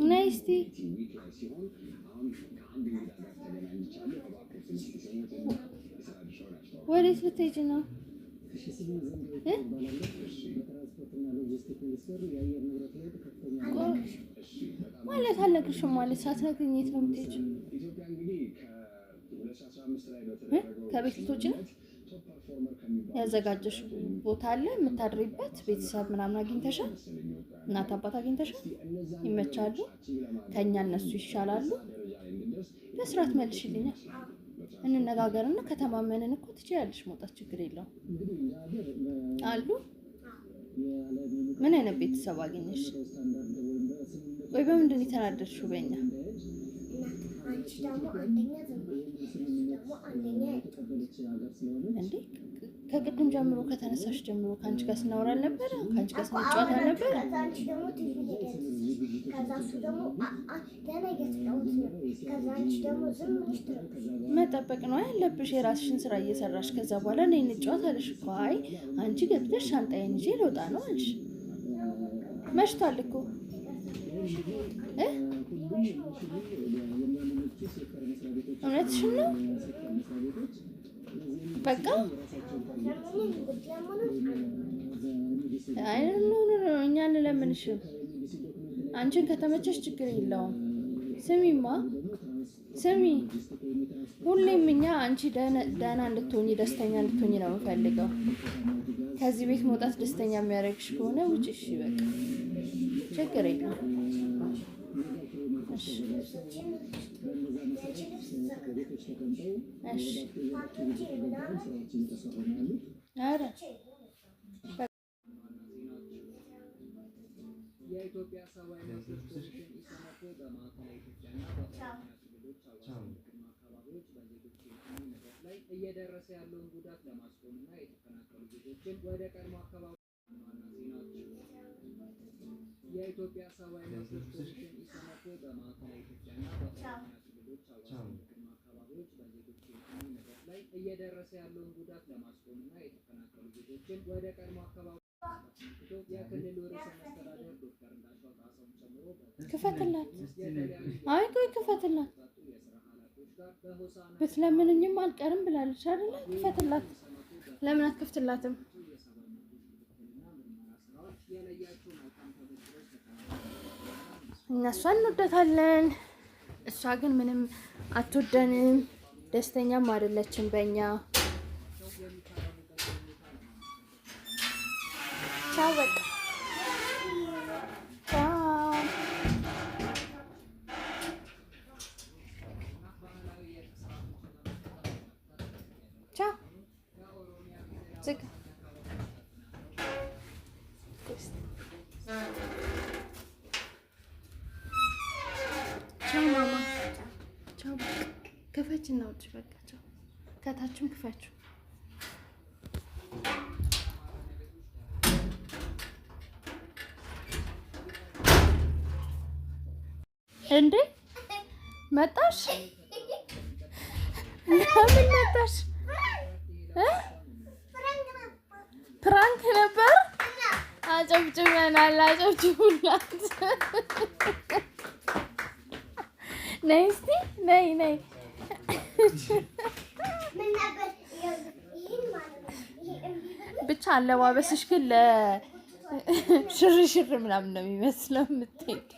ነይ እስቲ። ወዴት ልትሄጂ ነው? ማለት አልነግርሽም ማለት ሳትነግሪኝ የት ነው የምትሄጂው? ከቤት ልትወጪ ነው? ያዘጋጀሽ ቦታ አለ የምታድሪበት? ቤተሰብ ምናምን አግኝተሻል? እናት አባት አግኝተሻል? ይመቻሉ? ከእኛ እነሱ ይሻላሉ? በስርዓት መልሽልኛል። እንነጋገርና ከተማመንን እኮ ትችያለሽ መውጣት፣ ችግር የለውም አሉ። ምን አይነት ቤተሰብ አገኘሽ? ወይ በምንድን ነው የተናደድሽው በእኛ? እንዴ ከቅድም ጀምሮ ከተነሳሽ ጀምሮ ከአንቺ ጋር ስናወራ አልነበረ? ከአንቺ ጋር ስንጫወት አልነበረ? መጠበቅ ነው ያለብሽ፣ የራስሽን ስራ እየሰራሽ። ከዛ በኋላ ነይ እንጫወት አለሽ እኮ። አይ አንቺ ገብተሽ ሻንጣዬን ይዤ ልወጣ ነው አልሽ። መሽቷል እኮ። እውነትሽን ነው። በቃ አይ no no no፣ እኛ እንለምንሽም። አንቺን ከተመቸሽ ችግር የለውም። ስሚማ ስሚ፣ ሁሌም እኛ አንቺ ደህና እንድትሆኚ ደስተኛ እንድትሆኚ ነው የምፈልገው። ከዚህ ቤት መውጣት ደስተኛ የሚያደርግሽ ከሆነ ውጭ። እሺ በቃ ችግር የለውም። እሺ እሺ። ኧረ የኢትዮጵያ ሰብአዊ መብቶች ኮሚሽን ኢሰመኮ በማዕከላዊ ኢትዮጵያና በኦሮሚያ ክልሎች አዋሳኝ አካባቢዎች በዜጎች ሕይወትና ንብረት ላይ እየደረሰ ያለውን ጉዳት ለማስቆምና የተፈናቀሉ ዜጎችን ወደ ቀድሞ አካባቢ ዋና ዜናዎች የኢትዮጵያ ሰብአዊ መብቶች ኮሚሽን ኢሰመኮ በማዕከላዊ ኢትዮጵያና በኦሮሚያ ክልሎች አዋሳኝ አካባቢዎች በዜጎች ሕይወትና ንብረት ላይ እየደረሰ ያለውን ጉዳት ለማስቆምና የተፈናቀሉ ዜጎችን ወደ ቀድሞ አካባቢ የክልሉ ርዕሰ መስተዳድር ዶክተር እንዳሻው ጣሰውን ጨምሮ ክፈትላት። አይ ቆይ ክፈትላት። ብትለምንኝም አልቀርም ብላለች አይደለ? ክፈትላት። ለምን አትከፍትላትም? እኛ እሷን እንወዳታለን። እሷ ግን ምንም አትወደንም። ደስተኛም አይደለችም በእኛ። ቻው በቃ ቻው። ቻው። ዝግ። ቻው ማማ። ቻው በቃ ክፈች እና ውጭ በቃ ቻው። ከታችም ክፈችው። እንዴ መጣሽ? ለምን መጣሽ? Prank ነበር። አጨብጭበናል። አጨብጭቡላት። ነይ እስቲ ነይ ነይ። ብቻ አለባበስሽ ግን ለሽርሽር ምናምን ነው የሚመስለው የምትሄድ።